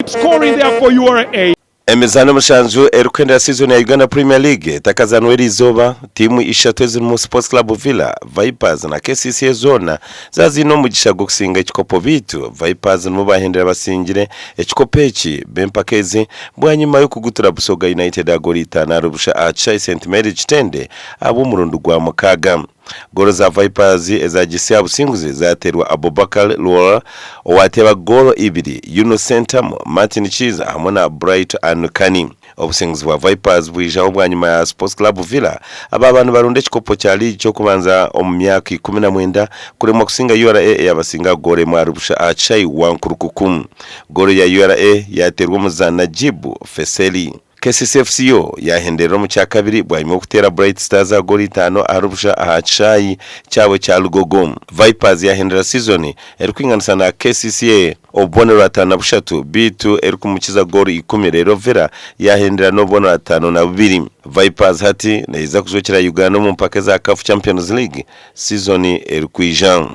Scoring there for URA. Emizaano mushanju erikuhendera siizoni ya Uganda Premier League etakazaanwa eriizooba, tiimu ishatu ezirimu Sports Club Villa, Vipers na KCCA zoona zaaba ziine omugisha gw'okusinga ekikopo beitu Vipers nibo baahendera basingire ekikopo eki b'empaka ezi bwanyima y'okugutura Busoga United aha goolo itaano ahari busha aha kishaayi St Mary Kitende ahabw'omurundi gwa mukaaga. Goolo za Vipers ezaagihitsya aha businguzi zaateerwa Abubakar Lwora owaateeba goolo ibiri, Yunus Sentamu, Martin Kiiza hamwe na Bright Anukani. Obusinguzi bwa Vipers bwijaho bwanyima ya Sports Club Villa abaaba nibarunda ekikopo kya liigi ky'okubanza omu myaka 19 kuremwa kusinga URA eyabasinga goolo emwe ahari busha aha kishaayi Wankulukuku. Goolo ya URA yaateerwa omuzaani Najib Feseli. KCC FC yo yaahenderera omu kyakabiri bwanyima y'okuteera Bright Stars aha goolo itaano ahari busha aha kishaayi kyabo ekya Lugogo. Vipers yaahendera siizoni erikwinganisa na KCCA obubonero 53 beitu erikumukiza goolo ikumi reero Villa yaahendera n'obubonero 52. Vipers hati neija kujwekyera Uganda omu mpaka eza CAF Champions League siizoni erikwija.